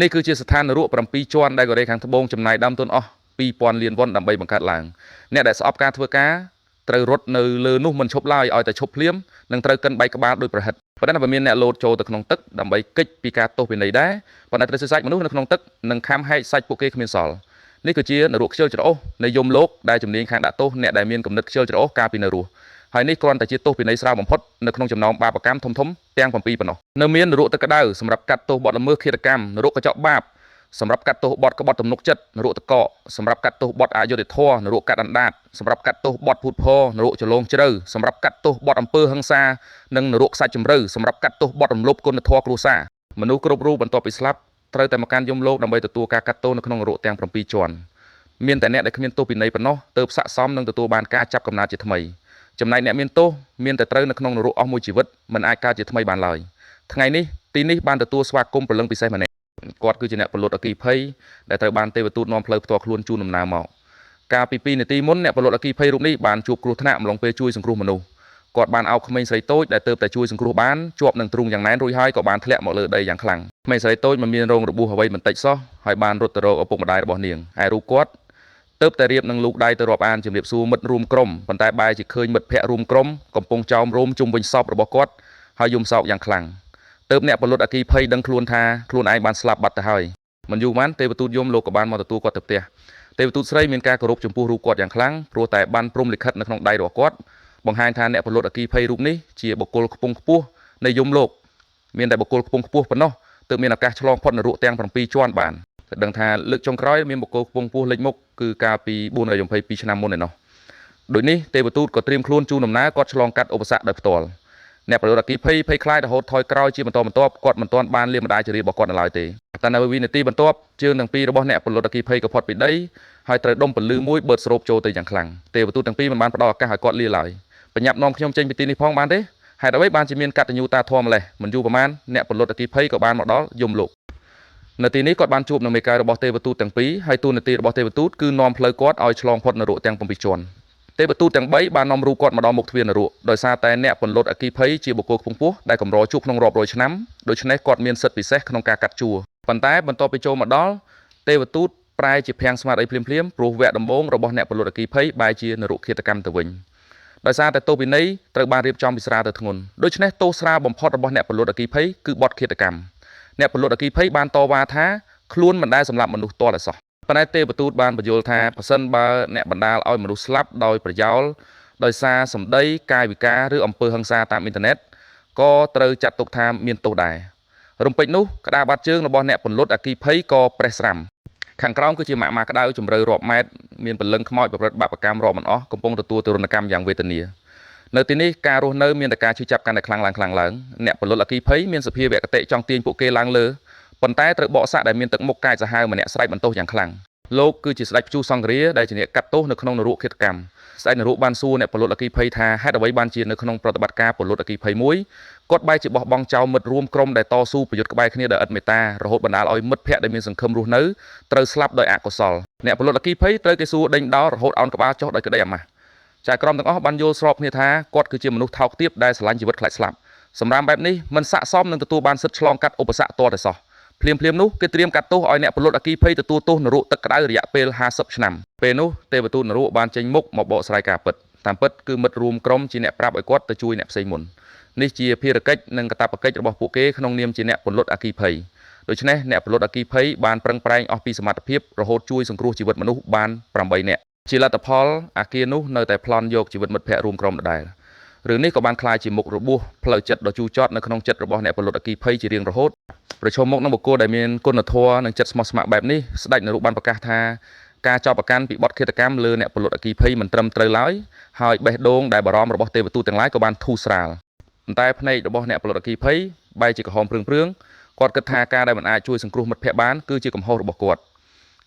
នេះគឺជាស្ថាននរក7ជាន់ដែលកូរ៉េខាងត្បូងចំណាយដើមទុនអស់2000លានវ៉ុនដើម្បីបង្កើតឡើងអ្នកដែលស្អប់ការធ្វើការត្រូវរត់នៅលើនោះមិនឈប់ឡើយឲ្យតែឈប់ភ្លាមនឹងត្រូវកិនបែកក្បាលដោយប្រហិតប៉ុន្តែបើមានអ្នកលោតចូលទៅក្នុងទឹកដើម្បីគេចពីការទោសពិន័យដែរប៉ុន្តែត្រូវសរសៃមនុស្សនៅក្នុងទឹកនឹងខាំហែកសាច់ពួកគេគ្មានសល់នេះគឺជានរកខ្ជិលច្រអូសនៃយមលោកដែលជំនាញខាងដាក់ទោសអ្នកដែលមានគំនិតខ្ជិលច្រអូសកាលពីនៅរស់ហើយនេះគ្រាន់តែជាទោសពិន័យស្រាលបំផុតនៅក្នុងចំណោមបាបកម្មធំៗទាំង7ប៉ុណ្ណោះនៅមាននរកទឹកក្តៅសម្រាប់កាត់ទោសបទល្មើសឃាតកម្មនរកកញ្ចក់បាបសម្រាប់កាត់ទោសបទក្បត់ទំនុកចិត្តនរកតកកសម្រាប់កាត់ទោសបទអយុត្តិធម៌នរកកាត់អណ្ដាតសម្រាប់កាត់ទោសបទភូតភរនរកចលងជ្រៅសម្រាប់កាត់ទោសបទអំពើហិង្សានិងនរកខ្សាច់ជម្រៅសម្រាប់កាត់ទោសបទរំលោភគុណធម៌គ្រួសារមនុស្សគ្រប់រូបបន្ទាប់ពីស្លាប់ត្រូវតែមកកាន់យមលោកដើម្បីទទួលការកាត់ទោសនៅក្នុងនរកទាំង7ជាន់មានតែអ្នកដែលគ្មានទោសពិន័យប៉ុណ្ណោះទើបស័ក្តិសមនឹងទទួលបានការចាប់កំណើតជាថ្មីចំណែកអ្នកមានទោសមានតែត្រូវនៅក្នុងនរកអស់មួយជីវិតមិនអាចកើតជាថ្មីបានឡើយថ្ងៃនេះទីនេះបានទទួលស្វាគមន៍ព្រលឹងពិសេសម្នាក់គាត់គឺជាអ្នកផលិតអគិភ័យដែលត្រូវបានទេវទូតនាំផ្លូវផ្ទាល់ខ្លួនជូនដំណើរមកកាលពី2នាទីមុនអ្នកផលិតអគិភ័យរូបនេះបានជួបគ្រោះថ្នាក់អំឡុងពេលជួយសង្គ្រោះមនុស្សគាត់បានអោបក្មេងស្រីតូចដែលទើបតែជួយសង្គ្រោះបានជាប់នឹងទ្រូងយ៉ាងណែនរួចហើយក៏បានធ្លាក់មកលើដីយ៉ាងខ្លាំងក្មេងស្រីតូចមិនមានរងរបួសអ្វីបន្តិចសោះហើយបានរត់ទៅរកឪពុកម្ដាយរបស់នាងឯរូបគាត់ទើបតែរៀបនឹងលូកដៃទៅរាប់អានជំរាបសួរមិត្តរួមក្រុមប៉ុន្តែបែរជាឃើញមិត្តភ័ក្តិរួមក្រុមកំពុងចោមរោមជុំវិញសពរបស់គាត់ហើយយំសោកយ៉ាងខ្លាំងទើបអ្នកផលិតអគិភ័យដឹងខ្លួនថាខ្លួនឯងបានស្លាប់បាត់ទៅហើយមិនយូរបានទេវទូតយមលោកក៏បានមកទទួលគាត់ទៅផ្ទះទេវទូតស្រីមានការគោរពចំពោះរូបគាត់យ៉ាងខ្លាំងព្រោះតែបានព្រំលិខិតនៅក្នុងដៃរបស់គាត់បង្ហាញថាអ្នកផលិតអគិភ័យរូបនេះជាបុគ្គលខ្ពង់ខ្ពស់នៃយមលោកមានតែបុគ្គលខ្ពង់ខ្ពស់ប៉ុណ្ណោះទើបមានឱកាសឆ្លងផុតនរកទាំង7ជាន់បានដឹងថាលើកចុងក្រោយមានបុគ្គលខ្ពង់ខ្ពស់លេចមុខគឺកាលពី422ឆ្នាំមុនឯណោះដូចនេះទេវទូតក៏ត្រៀមខ្លួនជូនដំណើរគាត់ឆ្លងកាត់ឧបសគ្គដោយផ្ទាល់អ្នកប្រយុទ្ធអគិភ័យភ័យខ្លាចរហូតថយក្រោយជាបន្តបន្ទាប់គាត់មិនទាន់បានលាម្ដាយជរារបស់គាត់នៅឡើយទេតែនៅវិនាទីបន្ទាប់ជើងទាំងពីររបស់អ្នកផលិតអគិភ័យក៏ផុតពីដីហើយត្រូវដុំពលឺមួយបឺតស្រូបចូលទៅយ៉ាងខ្លាំងទេវទូតទាំងពីរមិនបានផ្ដល់ឱកាសឲ្យគាត់លាឡើយបញ្ញាប់នាំខ្ញុំចេញពីទីនេះផងបានទេហេតុអ្វីបានជាមានកតញ្ញូតាធម៌ម្លេះមិនយូរប្រហែលអ្នកផលិតអគិភ័យក៏បានមកដល់យមលោកនៅទីនេះគាត់បានជួបនឹងមេកាយរបស់ទេវទូតទាំងពីរហើយទូនាទីរបស់ទេវទូតគឺនាំផ្លូវគាត់ឲ្យឆ្លងផុតនរកទាំង7ជាន់ទេវទូតទាំង3បាននាំរូបគាត់មកដល់មុខទ្វារនរកដោយសារតែអ្នកពលុតអគិភ័យជាបុគ្គលខ្ពង់ខ្ពស់ដែលកម្រជួបក្នុងរាប់រយឆ្នាំដូច្នេះគាត់មានសិទ្ធិពិសេសក្នុងការកាត់ជួរប៉ុន្តែបន្ទាប់ពីចូលមកដល់ទេវទូតប្រែជាភាំងស្មារតីភ្លាមៗព្រោះវគ្គដំបូងរបស់អ្នកពលុតអគិភ័យបែរជានរកឃាតកម្មទៅវិញដោយសារតែទោសពិន័យត្រូវបានរៀបចំពីស្រាលទៅធ្ងន់ដូច្នេះទោសស្រាលបំផុតរបស់អ្នកពលុតអគិភ័យគឺបទឃាតកម្មអ្នកពលុតអគិភ័យបានតវ៉ាថាខ្លួនមិនដែលសម្លាប់មនុស្សទាល់តែសោះប៉ុន្តែទេវទូតបានបញ្យល់ថាប្រសិនបើអ្នកបណ្ដាលឲ្យមនុស្សស្លាប់ដោយប្រយោលដោយសារសម្ដីកាយវិការឬអំពើហិង្សាតាមអ៊ីនធឺណិតក៏ត្រូវចាត់ទុកថាមានទោសដែររំពេចនោះក្តារបាតជើងរបស់អ្នកពលុតអគិភ័យក៏ប្រេះស្រាំខាងក្រោមគឺជាម៉ាក់ម៉ាក្តៅជម្រៅរាប់ម៉ែត្រមានពលឹងខ្មោចប្រព្រឹត្តបាបកម្មរាប់មិនអស់កំពុងទទួលទរណកម្មយ៉ាងវេទនានៅទីនេះការរស់នៅមានតែការឈឺចាប់កាន់តែខ្លាំងឡើងខ្លាំងឡើងអ្នកពលុតអគិភ័យមានសភាវគតិចង់ទាញពួកគេឡើងលើប៉ុន្តែត្រូវបកសាក់ដែលមានទឹកមុខកាចសាហាវម្នាក់ស្រែកបន្ទោសយ៉ាងខ្លាំងលោកគឺជាស្ដេចព្យុះសង្គ្រាដែលជាអ្នកកាត់ទោសនៅក្នុងនរកឃាតកម្មស្ដេចនរកបានសួរអ្នកពលុតអគិភ័យថាហេតុអ្វីបានជានៅក្នុងប្រតិបត្តិការពលុតអគិភ័យមួយគាត់បែរជាបោះបង់ចោលមិត្តរួមក្រុមដែលតស៊ូប្រយុទ្ធក្បែរគ្នាដោយឥតមេត្តារហូតបណ្ដាលឲ្យមិត្តភ័ក្តិដែលមានសង្ឃឹមរស់នៅត្រូវស្លាប់ដោយអកុសលអ្នកពលុតអគិភ័យត្រូវគេសួរដេញដោលរហូតអោនក្បាលចុះដោយក្តីអាម៉ាស់ចៅក្រមទាំងអស់បានយល់ស្របគ្នាថាគាត់គឺជាមនុស្សថោកទាបដែលស្រឡាញ់ជីវិតខ្លាចស្លាប់សម្រាមបែបនេះមិនស័ក្តិសមនឹងទទួលបានសិទ្ធិឆ្លងកាត់ឧបសគ្គទាល់តែសោះភ្លាមៗនោះគេត្រៀមកាត់ទោសឲ្យអ្នកពលុតអគិភ័យទទួលទោសនរកទឹកក្តៅរយៈពេល50ឆ្នាំពេលនោះទេវទូតនរកបានចេញមុខមកបកស្រាយការពិតតាមពិតគឺមិត្តរួមក្រុមជាអ្នកប្រាប់ឲ្យគាត់ទៅជួយអ្នកផ្សេងមុននេះជាភារកិច្ចនិងកាតព្វកិច្ចរបស់ពួកគេក្នុងនាមជាអ្នកពលុតអគិភ័យដូច្នេះអ្នកពលុតអគិភ័យបានប្រឹងប្រែងអស់ពីសមត្ថភាពរហូតជួយសង្គ្រោះជីវិតមនុស្សបាន8នាក់ជាលទ្ធផលអាគារនោះនៅតែប្លន់យកជីវិតមិត្តភ័ក្តិរួមក្រុមដដែលរឿងនេះក៏បានក្លាយជាមុខរបួសផ្លូវចិត្តដ៏ជូរចត់នៅក្នុងចិត្តរបស់អ្នកផលិតអគិភ័យជារៀងរហូតប្រឈមមុខនឹងបុគ្គលដែលមានគុណធម៌និងចិត្តស្មោះស្ម័គ្របែបនេះស្ដេចនរកបានប្រកាសថាការចោទប្រកាន់ពីបទឃាតកម្មលើអ្នកផលិតអគិភ័យមិនត្រឹមត្រូវឡើយហើយបេះដូងដែលបារម្ភរបស់ទេវទូតទាំងឡាយក៏បានធូរស្រាលប៉ុន្តែភ្នែករបស់អ្នកផលិតអគិភ័យបែរជាក្រហមព្រឿងៗគាត់គិតថាការដែលមិនអាចជួយសង្គ្រោះមិត្តភ័ក្តិបានគឺជាកំហុសរបស់គាត់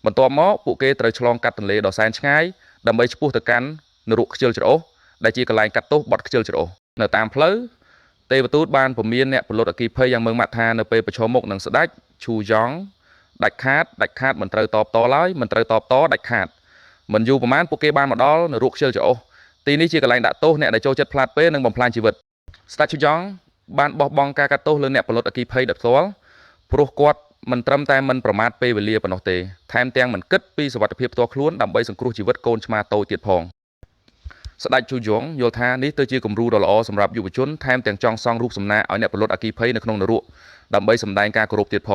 បន្ទាប់មកពួកគេត្រូវឆ្លងកាត់ទន្លេដ៏សែនឆ្ងាយដើម្បីឆ្ពោះទៅកាន់នរកខ្ជិលច្រអូសដែលជាកន្លែងកាត់ទោសបទខ្ជិលច្រអូសនៅតាមផ្លូវទេវទូតបានពមៀនអ្នកផលិតអគិភ័យយ៉ាងម៉ឺងម៉ាត់ថានៅពេលប្រឈមមុខនឹងស្ដេចឈូយ៉ងដាច់ខាតដាច់ខាតមិនត្រូវតបតឡើយមិនត្រូវតបតដាច់ខាតមិនយូរប្រហែលពួកគេបានមកដល់នរកខ្ជិលច្រអូសទីនេះជាកន្លែងដាក់ទោសអ្នកដែលចូលចិត្តផ្លាតពេលនិងបំផ្លាញជីវិតស្ដេចឈូយ៉ងបានបោះបង់ការកាត់ទោសលើអ្នកផលិតអគិភ័យដោយផ្ទាល់ព្រោះគាត់ មិនត្រឹមតែមិនប្រមាថពេលវេលាប៉ុណ្ណោះទេថែមទាំងមិនគិតពីសុវត្ថិភាពផ្ទាល់ខ្លួនដើម្បីសង្គ្រោះជីវិតកូនឆ្មាតូចទៀតផងស្ដេចជូយ៉ងយល់ថានេះទៅជាគំរូដ៏ល្អសម្រាប់យុវជនថែមទាំងចង់សង់រូបសំណាកឲ្យអ្នកផលិតអគ្គីភ័យនៅក្នុងនរកដើម្បីសម្ដែងការគោរពទៀតផ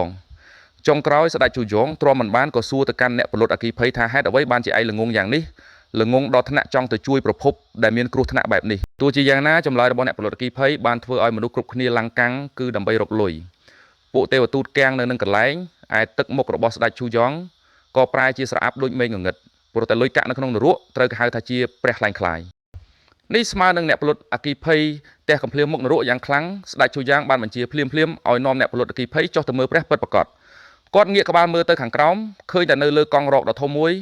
ងចុងក្រោយស្ដេចជូយ៉ងទ្រាំមិនបានក៏សួរទៅកាន់អ្នកផលិតអគ្គីភ័យថាហេតុអ្វីបានជាឯងល្ងងយ៉ាងនេះល្ងងដល់ថ្នាក់ចង់ទៅជួយប្រភពដែលមានគ្រោះថ្នាក់បែបនេះទោះជាយ៉ាងណាចម្លើយរបស់អ្នកផលិតអគ្គីភ័យបានធ្វើឲ្យមនុស្សគ្រប់គ្នាឡើងកាំងគឺដើម្បីរកលុយពួកទេវទូតកាំងនៅនឹងកន្លែងឯទឹកមុខរបស់ស្ដេចជូយ៉ងក៏ប្រែជាស្រអាប់ដូចមេឃងងឹតព្រោះតែលុយកាក់នៅក្នុងនរកត្រូវគេហៅថាជាព្រះខ្លែងខ្លាយនេះស្មើនឹងអ្នកផលិតអគ្គីភ័យផ្ទះកំភ្លៀងមុខនរកយ៉ាងខ្លាំងស្ដេចជូយ៉ាងបានបញ្ជាភ្លាមភ្លាមឲ្យនាំអ្នកផលិតអគ្គីភ័យចុះទៅមើលព្រះពិតប្រាកដគាត់ងាកក្បាលមើលទៅខាងក្រោមឃើញតែនៅលើកង់រកដ៏ធំមួយ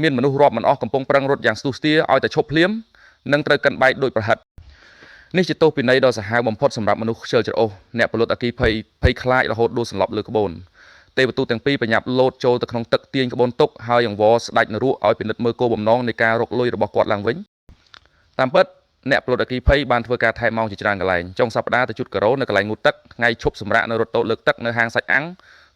មានមនុស្សរាប់មិនអស់កំពុងប្រឹងរត់យ៉ាងស្ទុះស្ទាឲ្យតែឈប់ភ្លាមនិងត្រូវកិនបែកដូចប្រហិតនេះជាទោសពិន័យដ៏សាហាវបំផុតសម្រាប់មនុស្សខ្ជិលច្រអូសអ្នកផលិតអគ្គីភ័យភ័យខ្លាចរហូតដួលសន្លប់លើក្បូនទេវទូតទាំងពីរប្រញាប់លោតចូលទៅក្នុងទឹកទាញក្បូនទុកហើយអង្វរស្ដេចនរកឲ្យពិនិត្យមើលគោលបំណងនៃការរកលុយរបស់គាត់ឡើងវិញតាមពិតអ្នកផលិតអគ្គីភ័យបានធ្វើការថែមម៉ោងជាច្រើនកន្លែងចុងសប្តាហ៍ទៅជូតការ៉ូនៅកន្លែងងូតទឹកថ្ងៃឈប់សម្រាកនៅរថតូចលើកទឹកនៅហាងសាច់អាំង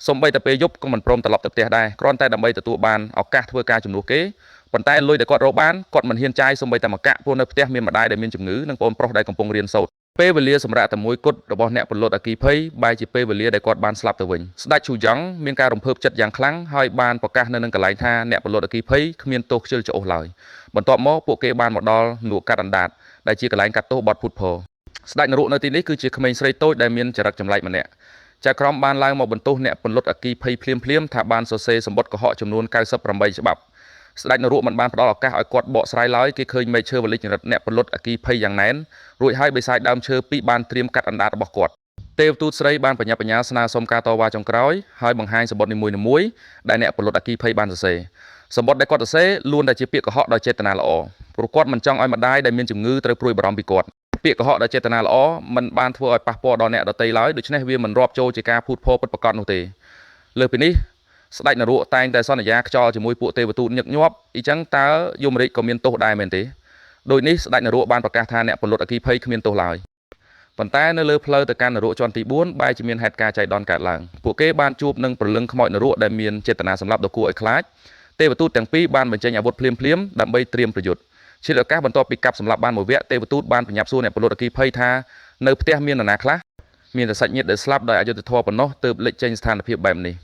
សូម្បីតែពេលយប់ក៏មិនព្រមត្រឡប់ទៅផ្ទះដែរគ្រាន់តែដើម្បីទទួលបានឱកាសធ្វើការជំនួសគេប៉ុន្តែលុយដែលគាត់រកបានគាត់មិនហ៊ានចាយសូម្បីតែមួយកាក់ព្រោះនៅផ្ទះមានម្ដាយដែលមានជំងឺនិងប្អូនប្រុសដែលកំពុងរៀនសូត្រពេលវេលាសម្រាប់តែមួយគត់របស់អ្នកផលិតអគ្គីភ័យបែរជាពេលវេលាដែលគាត់បានស្លាប់ទៅវិញស្ដេចឈូយ៉ងមានការរំភើបចិត្តយ៉ាងខ្លាំងហើយបានប្រកាសនៅនឹងកន្លែងថាអ្នកផលិតអគ្គីភ័យគ្មានទោសខ្ជិលច្អូសឡើយបន្ទាប់មកពួកគេបានមកដល់នរកកាត់អណ្ដាតដែលជាកន្លែងកាត់ទោសបទភូតភរស្ដេចនរកនៅទីនេះគឺជាក្មេងស្រីតូចដែលមានចរិតចម្លែកម្នាក់ចៅក្រមបានឡើងមកបន្ទោសអ្នកពលុតអគីភ័យភ្លាមភ្លាមថាបានសរសេរសម្បត្តិកុហកចំនួន98ច្បាប់ស្ដេចនរកមិនបានផ្ដល់ឱកាសឲ្យគាត់បកស្រាយឡើយគេឃើញមែកឈើវលិចរិតអ្នកពលុតអគីភ័យយ៉ាងណែនរួចហើយបិសាចដើមឈើពីរបានត្រៀមកាត់អណ្ដាតរបស់គាត់ទេវទូតស្រីបានបញ្ញាបញ្ញាស្នើសុំការតវ៉ាចុងក្រោយហើយបង្ហាញសម្បត្តិនីមួយៗដែលអ្នកពលុតអគីភ័យបានសរសេរសម្បត្តិដែលគាត់សរសេរលួនតែជាពាក្យកុហកដោយចេតនាល្អព្រោះគាត់មិនចង់ឲ្យម្ដាយដែលមានជំងឺត្រូវព្រួយបារម្ភពីគាត់ពាក្យកុហកដោយចេតនាល្អមិនបានធ្វើឲ្យប៉ះពាល់ដល់អ្នកដទៃឡើយដូច្នេះវាមិនរាប់ចូលជាការភូតភរពិតប្រាកដនោះទេលើសពីនេះស្ដេចនរកតែងតែសន្យាខ្យល់ជាមួយពួកទេវទូតញឹកញាប់អ៊ីចឹងតើយមរាជក៏មានទោសដែរមែនទេដូចនេះស្ដេចនរកបានប្រកាសថាអ្នកពលុតអគីភ័យគ្មានទោសឡើយប៉ុន្តែនៅលើផ្លូវទៅកាន់នរកជាន់ទី4បែរជាមានហេតុការណ៍ចៃដន្យកើតឡើងពួកគេបានជួបនឹងព្រលឹងខ្មោចនរកដែលមានចេតនាសម្លាប់ដ៏គួរឲ្យខ្លាចទេវទូតទាំងពីរបានបញ្ចេញអាវុធភ្លាមៗដើម្បីត្រៀមប្រយុទ្ធជាឱកាសបន្ទាប់ពីកាប់សម្លាប់បានមួយវគ្គទេវទូតបានប្រញាប់សួរអ្នកពលុតអគីភ័យថានៅផ្ទះមាននរណាខ្លះមានតែសាច់ញាតិដែលស្លាប់ដោយអយុត្តិធម៌ប៉ុណ្ណោះទើបលេចចេញស្ថានភាពបែបនេះ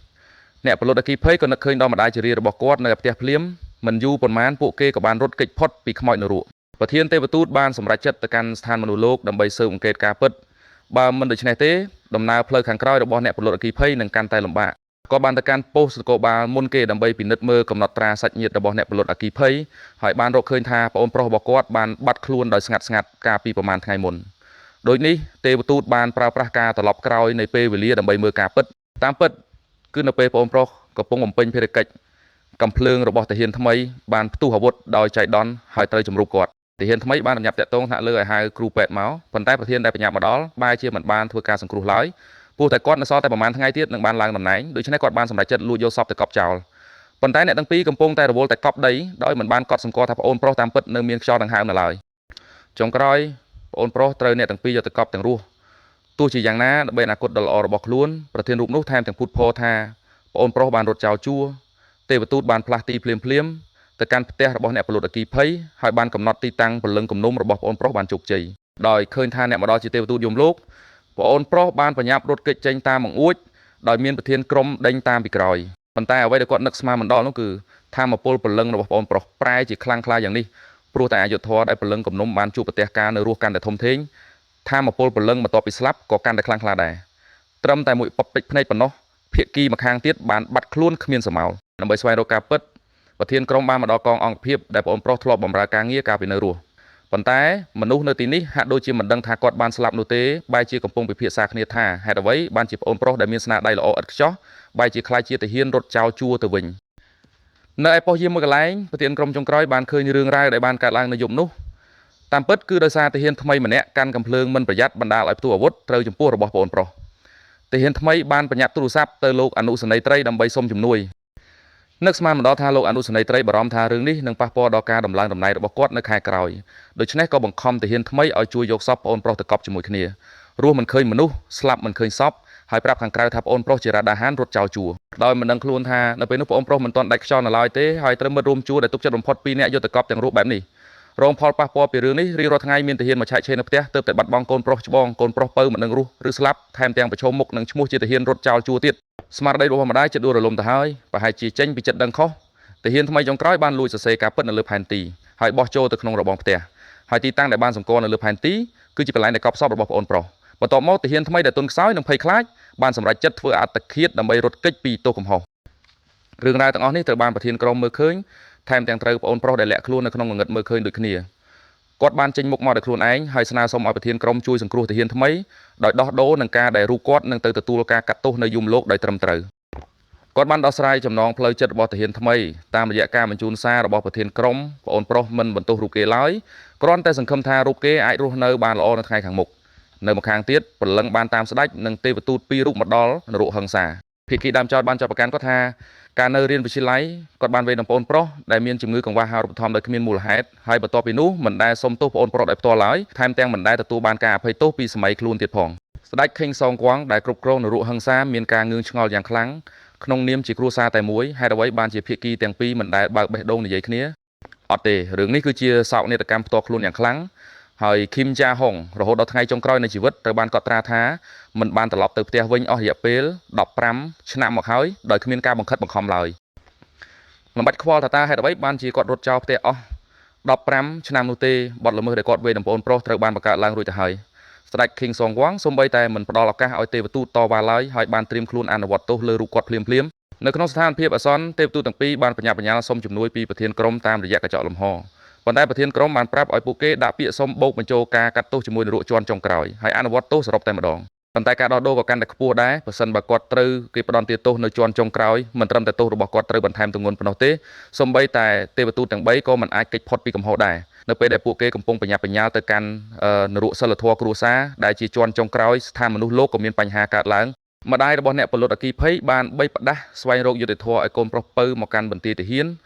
អ្នកពលុតអគីភ័យក៏នឹកឃើញដល់ម្ដាយជរារបស់គាត់នៅផ្ទះភ្លាមមិនយូរប៉ុន្មានពួកគេក៏បានរត់គេចផុតពីខ្មោចនរកប្រធានទេវទូតបានសម្រេចចិត្តទៅកាន់ស្ថានមនុស្សលោកដើម្បីស៊ើបអង្កេតការពិតបើមិនដូច្នេះទេដំណើរផ្លូវខាងក្រោយរបស់អ្នកពលុតអគីភ័យនឹងកាន់តែលំបាកក៏បានទៅកាន់ប៉ុស្តិ៍នគរបាលមុនគេដើម្បីពិនិត្យមើលកំណត់ត្រាសាច់ញាតិរបស់អ្នកពលុតអគីភ័យហើយបានរកឃើញថាប្អូនប្រុសរបស់គាត់បានបាត់ខ្លួនដោយស្ងាត់ស្ងាត់កាលពីប្រហែលថ្ងៃមុនដូចនេះទេវទូតបានប្រើប្រាស់ការត្រឡប់ក្រោយនៃពេលវេលាដើម្បីមើលការពិតតាមពិតគឺនៅពេលប្អូនប្រុសកំពុងបំពេញភារកិច្ចកំភ្លើងរបស់ទាហានថ្មីបានផ្ទុះអាវុធដោយចៃដន្យហើយត្រូវជំរុបគាត់ទាហានថ្មីបានប្រញាប់តាក់ទងថ្នាក់លើឲ្យហៅគ្រូពេទ្យមកប៉ុន្តែប្រធានដែលប្រញាប់មកដល់បែរជាមិនបានធ្វើការសង្គ្រោះឡើយព្រោះតែគាត់នៅសល់តែប្រហែលថ្ងៃទៀតនឹងបានឡើងតំណែងដូច្នេះគាត់បានសម្រេចចិត្តលួចយកសពទៅកប់ចោលប៉ុន្តែអ្នកទាំងពីរកំពុងតែរវល់តែកប់ដីដោយមិនបានកត់សម្គាល់ថាប្អូនប្រុសតាមពិតនៅមានខ្យល់ដង្ហើមនៅឡើយចុងក្រោយប្អូនប្រុសត្រូវអ្នកទាំងពីរយកទៅកប់ទាំងរស់ទោះជាយ៉ាងណាដើម្បីអនាគតដ៏ល្អរបស់ខ្លួនប្រធានរូបនោះថែមទាំងភូតភរថាប្អូនប្រុសបានរត់ចោលជួរទេវទូតបានផ្លាស់ទីភ្លាមភ្លាមទៅកាន់ផ្ទះរបស់អ្នកផលិតអគីភ័យហើយបានកំណត់ទីតាំងព្រលឹងគំនុំរបស់ប្អូនប្រុសបានជោគជ័យដោយឃើញថាអ្នកមកដល់ជាទេវទូតយមលោកប្អូនប្រុសបានប្រញាប់រត់គេចចេញតាមបង្អួចដោយមានប្រធានក្រុមដេញតាមពីក្រោយប៉ុន្តែអ្វីដែលគាត់នឹកស្មានមិនដល់នោះគឺថាមពលព្រលឹងរបស់ប្អូនប្រុសប្រែជាខ្លាំងក្លាយ៉ាងនេះព្រោះតែអយុធធម៌ដែលព្រលឹងគំនុំបានជួបប្រទះការនៅរស់កាន់តែធំធេងថាមពលព្រលឹងបន្ទាប់ពីស្លាប់ក៏កាន់តែខ្លាំងក្លាដែរត្រឹមតែមួយពពេចភ្នែកប៉ុណ្ណោះភាគីម្ខាងទៀតបានបាត់ខ្លួនគ្មានសមោលដើម្បីស្វែងរកការពិតប្រធានក្រុមបានមកដល់កងអង្គភាពដែលប្អូនប្រុសធ្លាប់បម្រើការងារកាលពីនៅរស់ប៉ុន្តែមនុស្សនៅទីនេះហាក់ដូចជាមិនដឹងថាគាត់បានស្លាប់នោះទេបែរជាកំពុងពិភាក្សាគ្នាថាហេតុអ្វីបានជាប្អូនប្រុសដែលមានស្នាដៃល្អឥតខ្ចោះបែរជាក្លាយជាទាហានរត់ចោលជួរទៅវិញនៅឯប៉ុស្តិ៍យាមមួយកន្លែងប្រធានក្រុមចុងក្រោយបានឃើញរឿងរ៉ាវដែលបានកើតឡើងនៅយប់នោះតាមពិតគឺដោយសារទាហានថ្មីម្នាក់កាន់កាំភ្លើងមិនប្រយ័ត្នបណ្ដាលឲ្យផ្ទុះអាវុធត្រូវចំពោះរបស់ប្អូនប្រុសទាហានថ្មីបានប្រញាប់ទូរស័ព្ទទៅលោកអនុសេនីយ៍ត្រីដើម្បីសុំជំនួយនឹកស្មានមិនដល់ថាលោកអនុសេនីយ៍ត្រីបារម្ភថារឿងនេះនឹងប៉ះពាល់ដល់ការដំឡើងតំណែងរបស់គាត់នៅខែក្រោយដូច្នេះក៏បង្ខំទាហានថ្មីឲ្យជួយយកសពប្អូនប្រុសទៅកប់ជាមួយគ្នារស់មិនឃើញមនុស្សស្លាប់មិនឃើញសព ហើយប្រាប់ខាងក្រៅថាប្អូនប្រុសជារ៉ាដាហានរត់ចោលជួរដោយមិនដឹងខ្លួនថានៅពេលនោះប្អូនប្រុសមិនទាន់ដាច់ខ្យល់នៅឡើយទេហើយត្រូវមិត្តរួមជួរដែលទុកចិត្តបំផុតពីរនាក់យកទៅកប់ទាំងរូបបែបនេះរងផលប៉ះពាល់ពីរឿងនេះរៀងរាល់ថ្ងៃមានទាហានមកឆែកឆេរនៅផ្ទះទើបតែបាត់បង់កូនប្រុសច្បងកូនប្រុសពៅមិនដឹងរស់ឬស្លាប់ថែមទាំងប្រឈមមុខនឹងឈ្មោះជាទាហានរត់ចោលជួរទៀតស្មារតីរបស់ម្ដាយចិត្តដួលរលំទៅហើយប្រហែលជាចេញពីចិត្តដឹងខុសទាហានថ្មីចុងក្រោយបានលួចសរសេរការពិតនៅលើផែនទីហើយបោះចូលទៅក្នុងរបងផ្ទះហើយទីតាំងដែលបានសម្គាល់នៅលើផែនទីគឺជាកន្លែងដែលកប់សពរបស់ប្អូនប្រុសបន្ទាប់មកទាហានថ្មីដែលទន់ខ្សោយនិងភ័យខ្លាចបានសម្រេចចិត្តធ្វើអត្តឃាតដើម្បីរត់គេចពីទោសកំហុសរឿងរ៉ាវទាំងអស់នេះត្រូវបានប្រធានក្រុមមើលឃើញថែមទាំងត្រូវប្អូនប្រុសដែលលាក់ខ្លួននៅក្នុងងងឹតមើលឃើញដូចគ្នាគាត់បានចេញមុខមកដោយខ្លួនឯងហើយស្នើសុំឲ្យប្រធានក្រុមជួយសង្គ្រោះទាហានថ្មីដោយដោះដូរនឹងការដែលរូបគាត់នឹងទៅទទួលការកាត់ទោសនៅយមលោកដោយត្រឹមត្រូវគាត់បានដោះស្រាយចំណងផ្លូវចិត្តរបស់ទាហានថ្មីតាមរយៈការបញ្ជូនសាររបស់ប្រធានក្រុមប្អូនប្រុសមិនបន្ទោសរូបគេឡើយគ្រាន់តែសង្ឃឹមថារូបគេអាចរស់នៅបានល្អនៅថ្ងៃខាងមុខនៅម្ខាងទៀតព្រលឹងបានតាមស្ដេចនិងទេវទូតពីររូបមកដល់នរកហិង្សាភាគីដើមចោតបានចោទប្រកាន់គាត់ថាការនៅរៀនវិទ្យាល័យគាត់បានវេនដល់ប្អូនប្រុសដែលមានជំងឺកង្វះអាហារូបត្ថម្ភដោយគ្មានមូលហេតុហើយបន្ទាប់ពីនោះមិនដែលសុំទោសប្អូនប្រុសដោយផ្ទាល់ឡើយថែមទាំងមិនដែលទទួលបានការអភ័យទោសពីសម័យខ្លួនទៀតផងស្ដេចខេងសងគួងដែលគ្រប់គ្រងនរកហិង្សាមានការងឿងឆ្ងល់យ៉ាងខ្លាំងក្នុងនាមជាគ្រួសារតែមួយហេតុអ្វីបានជាភាគីទាំងពីរមិនដែលបើកបេះដូងនិយាយគ្នាអត់ទេរឿងនេះគឺជាសោកនាដកម្មផ្ទាល់ខ្លួនយ៉ាងខ្លាំងហើយឃីមចាហុងរហូតដល់ថ្ងៃចុងក្រោយនៃជីវិតត្រូវបានកត់ត្រាថាមិនបានត្រឡប់ទៅផ្ទះវិញអស់រយៈពេល15ឆ្នាំមកហើយដោយគ្មានការបង្ខិតបង្ខំឡើយមិនបាច់ខ្វល់ថាតើហេតុអ្វីបានជាគាត់រត់ចោលផ្ទះអស់15ឆ្នាំនោះទេបទល្មើសដែលគាត់វេនបងប្អូនប្រុសត្រូវបានបង្កើតឡើងរួចទៅហើយស្ដេច King Song Wang សូម្បីតែមិនផ្ដល់ឱកាសឲ្យទេវទូតតវ៉ាឡើយហើយបានត្រៀមខ្លួនអនុវត្តទោសលើរូបគាត់ភ្លាមៗនៅក្នុងស្ថានភាពអាសន្នទេវទូតទាំងពីរបានបញ្ញាបញ្ញាលសុំជំនួយពីប្រធានក្រុមតាមរយៈកញ្ចក់លំហប៉ុន្តែប្រធានក្រុមបានប្រាប់ឲ្យពួកគេដាក់ពាក្យសុំបូកបញ្ចូលការកាត់ទោសជាមួយនរកជាន់ចុងក្រោយហើយអនុវត្តទោសសរុបតែម្ដងប៉ុន្តែការដោះដូរក៏កាន់តែខ្ពស់ដែរប្រសិនបើគាត់ត្រូវគេផ្ដន្ទាទោសនៅជាន់ចុងក្រោយមិនត្រឹមតែទោសរបស់គាត់ត្រូវបន្ថែមទម្ងន់ប៉ុណ្ណោះទេសូម្បីតែទេវទូតទាំង3ក៏មិនអាចគេចផុតពីកំហុសដែរនៅពេលដែលពួកគេកំពុងបញ្ញាបញ្ញាលទៅកាន់នរកសិលធម៌គ្រួសារដែលជាជាន់ចុងក្រោយស្ថានមនុស្សលោកក៏មានបញ្ហាកើតឡើងម្ដាយរបស់អ្នកពលុតអគីភ័យបានបីផ្ដាស់ស្វែងរកយុត្តិធម៌ឲ្យកូនប្រុសពៅមកកាន់បន្ទាយទាហាន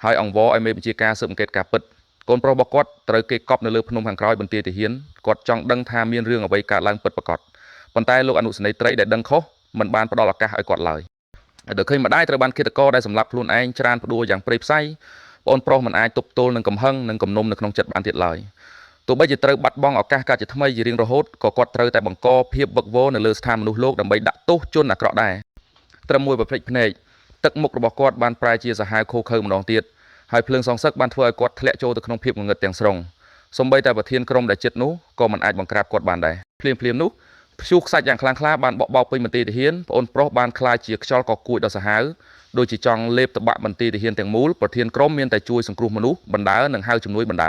ហើយអង្វរឲ្យមេបញ្ជាការស៊ើបអង្កេតការពិតកូនប្រុសរបស់គាត់ត្រូវគេកប់នៅលើភ្នំខាងក្រោយបន្ទាយទាហានគាត់ចង់ដឹងថាមានរឿងអ្វីកើតឡើងពិតប្រាកដប៉ុន្តែលោកអនុសេនីយ៍ត្រីដែលដឹងខុសមិនបានផ្ដល់ឱកាសឲ្យគាត់ឡើយដល់ឃើញម្ដាយត្រូវបានឃាតករដែលសម្លាប់ខ្លួនឯងច្រានផ្ដួលយ៉ាងព្រៃផ្សៃប្អូនប្រុសមិនអាចទប់ទល់នឹងកំហឹងនិងគំនុំនៅក្នុងចិត្តបានទៀតឡើយទោះបីជាត្រូវបាត់បង់ឱកាសកើតជាថ្មីជារៀងរហូតក៏គាត់ត្រូវតែបង្កភាពវឹកវរនៅលើស្ថានមនុស្សលោកដើម្បីដាក់ទោសជនអាក្រក់ដែរត្រឹមមួយប្រភ្លេចភ្នែកទឹកមុខរបស់គាត់បានប្រែជាសាហាវឃោរឃៅម្ដងទៀតហើយភ្លើងសងសឹកបានធ្វើឲ្យគាត់ធ្លាក់ចូលទៅក្នុងភាពងងឹតទាំងស្រុងសូម្បីតែប្រធានក្រុមដែលចិត្តនោះក៏មិនអាចបង្ក្រាបគាត់បានដែរភ្លាមៗនោះព្យុះខ្សាច់យ៉ាងខ្លាំងក្លាបានបក់បោកពេញមន្ទីរទាហានប្អូនប្រុសបានក្លាយជាខ្យល់កកួចដ៏សាហាវដូចជាចង់លេបតបាក់មន្ទីរទាហានទាំងមូលប្រធានក្រុមមានតែជួយសង្គ្រោះមនុស្សបណ្ដើនិងហៅជំនួយបណ្ដ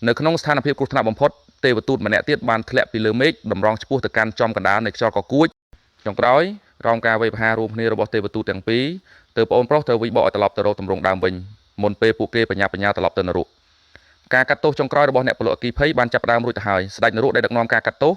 ើនៅក្នុងស្ថានភាពគ្រោះថ្នាក់បំផុតទេវទូតម្នាក់ទៀតបានធ្លាក់ពីលើមេឃតម្រង់ឆ្ពោះទៅកាន់ចំកណ្ដាលនៃខ្យល់កកួចចុងក្រោយក្រោមការវាយប្រហាររួមគ្នារបស់ទេវទូតទាំងពីរទើបប្អូនប្រុសត្រូវវិបកឲ្យត្រឡប់ទៅរកទម្រង់ដើមវិញមុនពេលពួកគេបញ្ញាបញ្ញាត្រឡប់ទៅនរកការកាត់ទោសចុងក្រោយរបស់អ្នកពលអគីភ័យបានចាប់ផ្ដើមរួចទៅហើយស្ដេចនរកដែលដឹកនាំការកាត់ទោស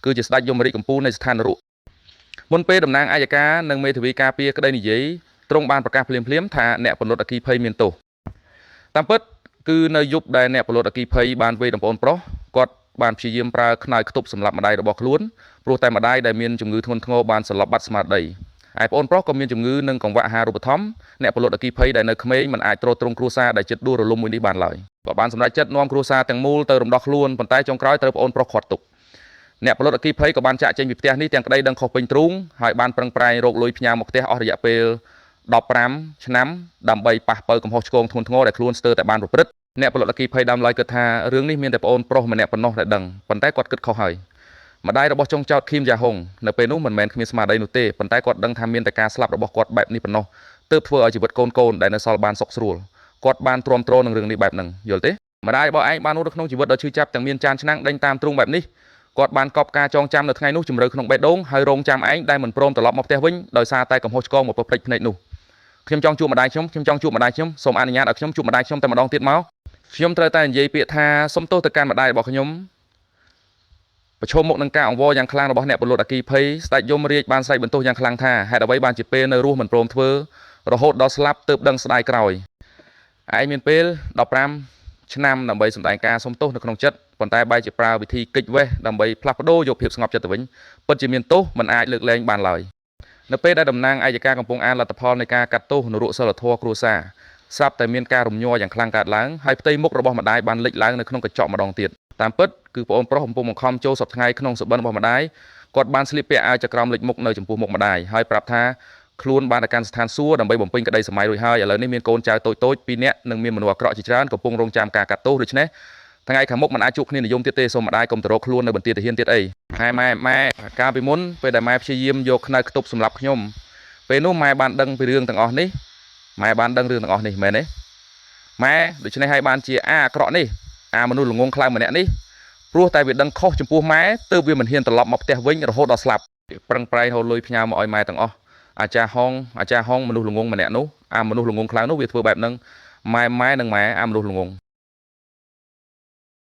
គឺជាស្ដេចយមរាជកំពូលនៃស្ថាននរកមុនពេលតំណាងអយ្យការនិងមេធាវីការពារក្តីនិយាយទ្រង់បានប្រកាសភ្លាមៗថាអ្នកពលអគីភ័យមានទោសតាមពិតគឺនៅយប់ដែលអ្នកពលអគីភ័យបានវេដំប្អូនប្រុសគាត់បានព្យាយាមប្រើខ្នើយខ្ទប់សម្លាប់ម្ដាយរបស់ខ្លួនព្រោះតែម្ដាយដែលមានជំងឺធ្ងន់ធ្ងរបានសន្លប់បាត់ស្មារតីឯប្អូនប្រុសក៏មានជំងឺនិងកង្វះអាហារូបត្ថម្ភអ្នកពលអគីភ័យដែលនៅក្មេងមិនអាចទ្រទ្រង់គ្រួសារដែលចិត្តដួលរលំមួយនេះបានឡើយគាត់បានសម្រេចចិត្តនាំគ្រួសារទាំងមូលទៅរំដោះខ្លួនប៉ុន្តែចុងក្រោយត្រូវប្អូនប្រុសខាត់ទុកអ្នកផលិតអគីភ័យក៏បានចាក់ចេញពីផ្ទះនេះទាំងក្តីដឹងខុសពេញទ្រូងហើយបានប្រឹងប្រែងរកលុយផ្ញើមកផ្ទះអស់រយៈពេល15ឆ្នាំដើម្បីប៉ះប៉ូវកំហុសឆ្គងធ្ងន់ធ្ងរដែលខ្លួនស្ទើរតែបានប្រព្រឹត្តអ្នកផលិតអគីភ័យដើមឡើយគិតថារឿងនេះមានតែប្អូនប្រុសម្នាក់ប៉ុណ្ណោះដែលដឹងប៉ុន្តែគាត់គិតខុសហើយម្ដាយរបស់ចុងចោតឃីមយ៉ាហុងនៅពេលនោះមិនមែនគ្មានស្មារតីនោះទេប៉ុន្តែគាត់ដឹងថាមានតែការស្លាប់របស់គាត់បែបនេះប៉ុណ្ណោះទើបធ្វើឲ្យជីវិតកូនៗដែលនៅសល់បានសុខស្រួលគាត់បានទ្រាំទ្រនឹងរឿងនេះបែបហ្នឹងយល់ទេម្ដាយរបស់ឯងបានរស់នៅក្នុងជីវិតដ៏ឈឺចាប់ទាំងមានចានឆ្នាំងដេញតាមទ្រូងបែបនេះគាត់បានកប់ការចងចាំនៅថ្ងៃនោះជំរឿក្នុងបេះដូងហើយរងចាំឯងដែលមិនព្រមត្រឡប់មកផ្ទះវិញដោយសារតែកំហុសឆ្គងមកប្រព្រឹត្តភ្នែកនោះខ្ញុំចង់ជួបម្ដាយខ្ញុំខ្ញុំចង់ជួបម្ដាយខ្ញុំសូមអនុញ្ញាតឲ្យខ្ញុំជួបម្ដាយខ្ញុំតែម្ដងទៀតមកខ្ញុំត្រូវតែនិយាយពាក្យថាសុំទោសទៅកាន់ម្ដាយរបស់ខ្ញុំប្រឈមមុខនឹងការអង្វរយ៉ាងខ្លាំងរបស់អ្នកពលរដ្ឋអគីភ័យស្ដេចយមរាជបានស្រែកបន្ទោសយ៉ាងខ្លាំងថាហេតុអ្វីបានជាពេលនៅរស់មិនព្រមធ្វើរហូតដល់ស្លាប់ទើបដឹងស្ដាយក្រោយឯងមានពេល15ឆ្នាំដើម្បីសម្ដែងការសុំទោសនៅក្នុងចិត្ត ប៉ុន្តែបែរជាប្រើវិធីគេចវេះដើម្បីផ្លាស់ប្ដូរយកភាពស្ងប់ចិត្តទៅវិញពិតជាមានទោសមិនអាចលើកលែងបានឡើយនៅពេលដែលតំណាងអយ្យការកំពុងអានលទ្ធផលនៃការកាត់ទោសនរកសិលធម៌គ្រួសារស្រាប់តែមានការរំញ័រយ៉ាងខ្លាំងកើតឡើងហើយផ្ទៃមុខរបស់ម្ដាយបានលេចឡើងនៅក្នុងកញ្ចក់ម្ដងទៀតតាមពិតគឺប្អូនប្រុសកំពុងបង្ខំចូលសប្តាហ៍ថ្ងៃក្នុងសុបិនរបស់ម្ដាយគាត់បានស្លៀកពាក់អាវចក្រមលេចមុខនៅចំពោះមុខម្ដាយហើយប្រាប់ថាខ្លួនបានទៅកាន់ស្ថានសួគ៌ដើម្បីបំពេញក្តីសម័យរួចហើយឥឡូវនេះមានកូនចៅតូចៗពីរនាក់និងមានមនុស្សអាក្រក់ជាច្រើនកំពុងរងចាំការកាត់ទោសដូច្នេះថ្ងៃខាងមុខមិនអាចជួបគ្នានិយមទៀតទេសូមម្ដាយកុំទៅរកខ្លួននៅបន្ទាយទាហានទៀតអីម៉ែម៉ែម៉ែកាលពីមុនពេលដែលម៉ែព្យាយាមយកខ្នើយខ្ទប់សម្រាប់ខ្ញុំពេលនោះម៉ែបានដឹងពីរឿងទាំងអស់នេះម៉ែបានដឹងរឿងទាំងអស់នេះមែនទេម៉ែដូច្នេះហើយបានជាអាអាក្រក់នេះអាមនុស្សល្ងងខ្លៅម្នាក់នេះព្រោះតែវាដឹងខុសចំពោះម៉ែទើបវាមិនហ៊ានត្រឡប់មកផ្ទះវិញរហូតដល់ស្លាប់ប្រឹងប្រែងហូរលុយផ្ញើមកឲ្យម៉ែទាំងអស់អាចារ្យហងអាចារ្យហងមនុស្សល្ងងម្នាក់នោះអាមនុស្សល្ងងខ្លៅនោះវាធ្វើបែបហ្នឹងម៉ែម៉ែនិងម៉ែអាមនុស្សល្ងង